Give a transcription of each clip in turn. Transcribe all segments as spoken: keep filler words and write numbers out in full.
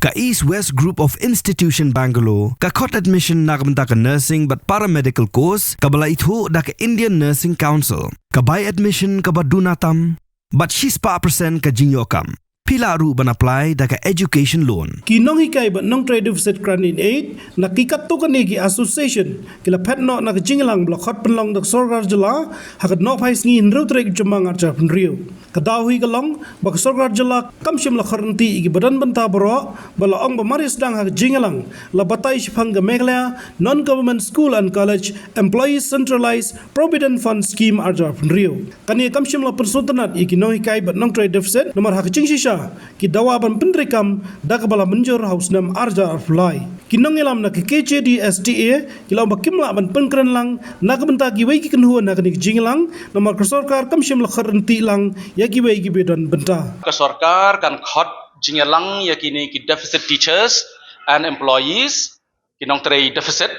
Ka East West Group of Institution Bangalore ka khot admission na ka bynta ka nursing bad paramedical course kaba la ithuh da ka Indian Nursing Council. Ka bai admission kaba duna tam bad shispah percent ka jingïoh kam. Phi lah ruh ban apply da ka education loan. Ki nonghikai bad nongtrei deficit grant in aid na ki katto katne ki association ki la phet noh na ka jingïalang ba la khot pynlong da ka sorkar jylla ha ka nohphai sngi hynriew tarik u Jymmang arhajar hynriew. Ka daw hi ka long ba ka sorkar jylla kam shym la khot ryntih ïa kiba don bynta baroh, ba la ong ba mar ïa sdang ha ka jingïalang la batai shaphang ka Meghalaya Non-Government School and College Employees Centralized Provident Fund Scheme arhajar hynriew. Kane kam shym la pynsngewtynnat ïa ki nonghikai bad nongtrei deficit namar ha ka jingshisha ki dawa ban pyntreikam da kaba la mynjur ha u snem arhajar arphew lai. Ki nongïalam na ka K J D S T A ki la ong ba kim lah ban pynkren lang na ka bynta kiwei ki kynhun ha kane ka jingïalang namar ka sorkar kam shym la khot ryntih lang ïa kiwei kiba don bynta. Ka sorkar kan khot jingïalang ïa kine ki deficit teachers and employees, ki nongtrei deficit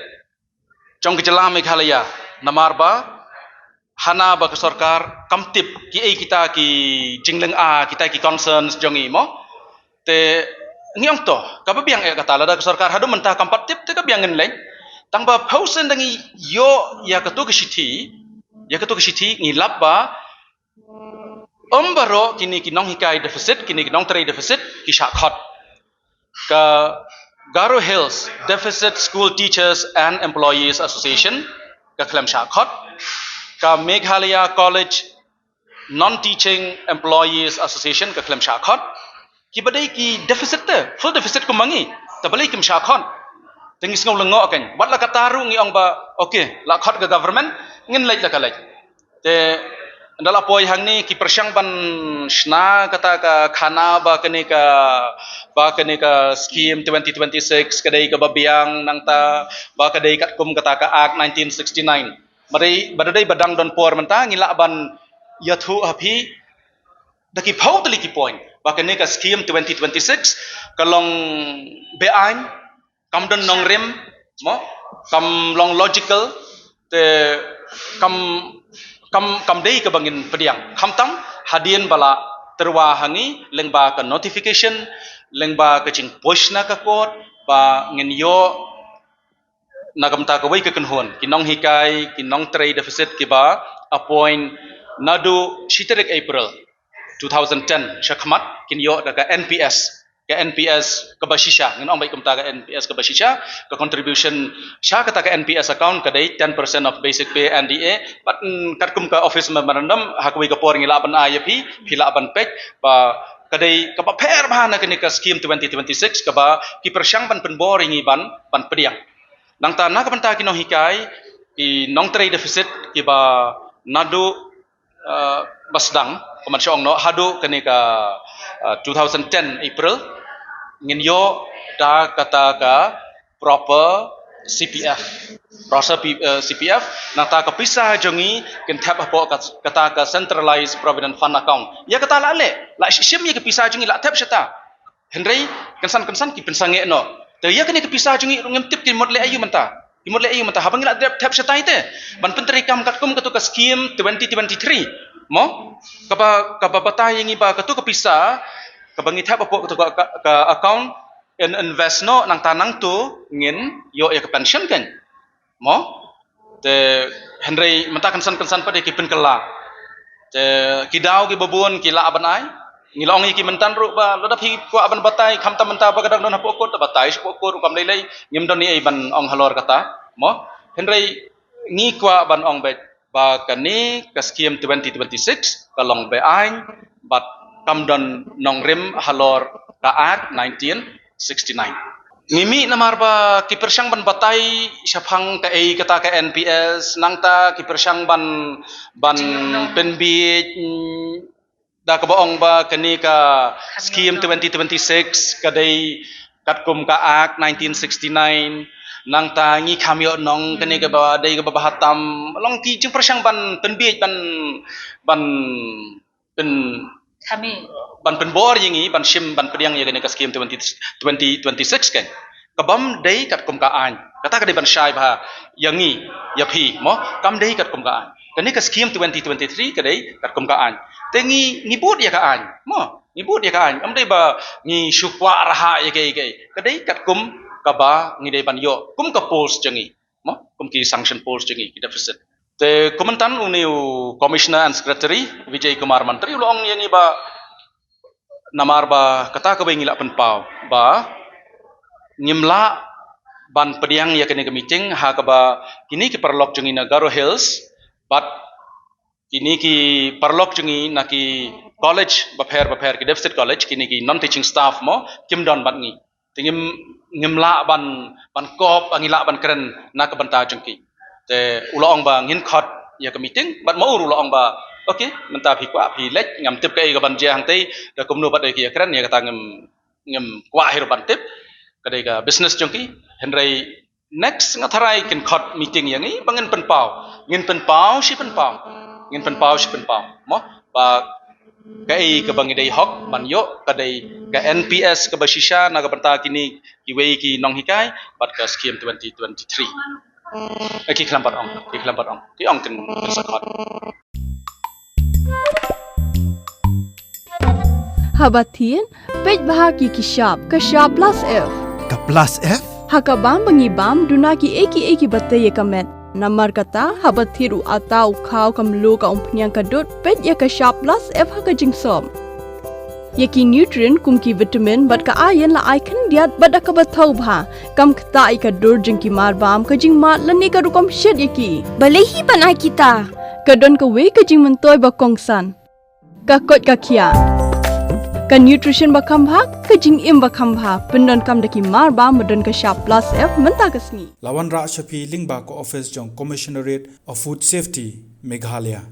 jong ka jylla Meghalaya, namar ba hana ba ka sorkar kam tip kiei kita ki jinglynga, kita ki concerns jong ngi mo. Te ngi ong to, kaba biang eh kata, lada ka sorkar haduh mynta kam pat tip te ka biang ngin leit. Tang ba phew sien da ngi ïoh ïa katu ka shithi, ïa katu ka shithi ngi lap ba ym baroh kine ki nonghikai deficit, kine ki nongtrei deficit ki shah khot. Ka Garo Hills Deficit School Teachers and Employees Association ka khlem shah khot. Ka Meghalaya College Non-Teaching Employees Association ka khlem shah khot. Kiba dei ki deficit te, full deficit kum ma ngi, te balei kim shah khot? Te ngi sngew lyngngoh kein. Wat la katta ruh ngi ong ba, okay, la khot ka government, ngin leit la ka leit. Te ynda la poi hangne ki pyrshang ban shna kata ka khana ba kane ka, ba kane ka scheme twenty twenty-six ka dei kaba biang, nangta ba ka dei katkum kata ka Act nineteen sixty-nine. Ba dei, ba dei ba dang don por mynta ngi lah ban ïathuh ha phi da ki phew tylli ki point ba kane ka scheme twenty twenty-six ka long be-aiñ, kam don nongrim mo, kam long logical, te kam, kam, kam dei kaba ngin pdiang. Khamtam hadien ba la tyrwa ha ngi lyngba ka notification, lyngba ka jingpush na ka court ba ngin ïoh na ka bynta kawei ka kynhun, ki nonghikai, ki nongtrei deficit kiba appoint naduh shi tarik April two thousand ten shakhmat, kin ïoh da ka N P S, ka N P S kaba shisha, ngin ong beit kumta, ka N P S kaba shisha, ka contribution sha kata ka N P S account ka dei ten percent of basic pay, N D A. Bad, mm, katkum ka office memorandum ha kawei ka por ngi lah ban ai ïa phi, phi lah ban peit ba ka dei kaba pher bha na kane ka scheme twenty twenty-six kaba ki pyrshang ban pynbor ïa ngi ban, ban pdiang. Nangta na ka bynta ki nonghikai, ki nongtrei deficit kiba naduh, eh, ba sdang, kumba shu ong noh, haduh kane ka, eh, two thousand ten April, ngin ïoh da kata ka proper C P F. Proper P-, eh, C P F, nangta ka pisa jong ngi kin thep hapoh kat-, kata ka Centralized Provident Fund account. Ïa kata la leh, la shim ïa ka pisa jong ngi la thep shata. Hynrei kynsan kynsan ki pynsangeh noh. Te ïa kane ka pisa jong ngi ruh ngim tip ki mut leh aïu mynta. Ki mut leh aïu mynta. Haba ngi la dep thep shatai te ban pyntreikam katkum katu ka scheme twenty twenty-three mo, kaba, kaba batai ïa ngi ba katu ka pisa kaba ngi thep hapoh katu ka, ka, ka account, in invest noh, nangta nangtu ngin ïoh ïa ka pension kein. Mo? Te hynrei mynta kynsan kynsan pat ïa ki pynkylla. Te ki daw kiba bun ki lah ban ai. Ngi la ong ïa ki mynta ruh ba lada phi kwah ban batai, khamtam mynta ba ka dang don hapoh court, te batai shapoh court ruh kam lei lei, ngim don ei ei ban ong halor kata. Mo? Hynrei ngi kwah ban ong beit ba kane ka scheme twenty twenty-six ka long be-aiñ bad kam don nongrim halor ka Act nineteen sixty-nine. Ngi mih namar ba ki pyrshang ban batai shaphang kaei kata ka N P S, nangta ki pyrshang ban, ban pynbiej, mm, da kaba ong ba kane ka scheme twenty twenty-six ka dei katkum ka Act nineteen sixty-nine, nangta ngi kham ïoh nong, kane kaba dei kaba bha tam. Long ki jingpyrshang ban pynbiej, ban, ban pyn, ban pynbor ïa ngi ban shim, ban pdiang ïa kane ka scheme twenty, twenty twenty-six kein. Ka bym dei katkum ka aiñ. Kata ka dei ban shai bha ïa ngi, ïa phi mo, kam dei katkum ka aiñ. Kane ka scheme twenty twenty-three ka dei katkum ka aiñ. Te ngi, ngi bud ïa ka aiñ. Mo, ngi bud ïa ka aiñ. Kam dei ba ngi shu kwah raha ïa kaei kaei. Ka dei katkum kaba ngi dei ban ïoh kum ka post jong ngi. Mo, kum ki sanction post jong ngi, ki deficit. Te kumne tang une u Commissioner and Secretary, Vijay Kumar Mantri, u la ong ïa ngi ba namar ba kata kawei ngi la pynpaw ba ngim lah ban pdiang ïa kane ka meeting ha kaba kine ki paralok jong ngi na Garo Hills bad kine ki paralok jong ngi na ki college bapher bapher, ki deficit college, kine ki non teaching staff mo kim don bad ngi. Te ngim, ngim lah ban, ban kop, ngi lah ban kren na ka bynta jong ki. Te u la ong ba ngin khot ïa ka meeting, bad ma u ruh u la ong ba, okay, mynta phi kwah phi leit, ngam tip kaei kaban jia hangtei, da kumno bad ïa ki ïa kren, ïa kata ngim, ngim kwah hi ruh ban tip. Ka dei ka business jong ki. Hynrei next nga tharai kin khot meeting ïa ngi ba ngin pynpaw. Ngin pynpaw shi pynpaw. Ngin pynpaw shi pynpaw. Mo, ba kaei kaba ngi dei hok ban ïoh, ka dei ka N P S kaba shisha na ka bynta kine kiwei ki nonghikai bad ka scheme twenty twenty-three. Eh, ki khlem pat ong, ki khlem pat ong. Ki ong kin, kin sa khot. Haba thied, peit bha ki ki shap, ka shap plus F. Ka plus F? Ha ka bam ba ngi bam, duna kiei kiei kiba tei ïa ka met. Namar kata, haba thied u atta, u khaw, ka mluh, ka umphniang, ka dud, peit ïa ka shap plus F ha ka jingsop. Ïa ki nutrient kum ki vitamin bad ka iron la ai khyndiat bad da kaba thaw bha. Kam ktah ïa ka dur jong ki mar bam, ka jingmad lane ka rukom shet ïa ki. Balei hi ban ai kita? Ka don kawei ka jingmyntoi ba kongsan. Ka koit ka khiah. Ka nutrition ba kham bha, ka jingim ba kham bha. Pyndonkam da ki mar bam ba don ka shap plus F mynta ka sngi. La wanrah sha phi lyngba ka office jong Commissionerate of Food Safety, Meghalaya.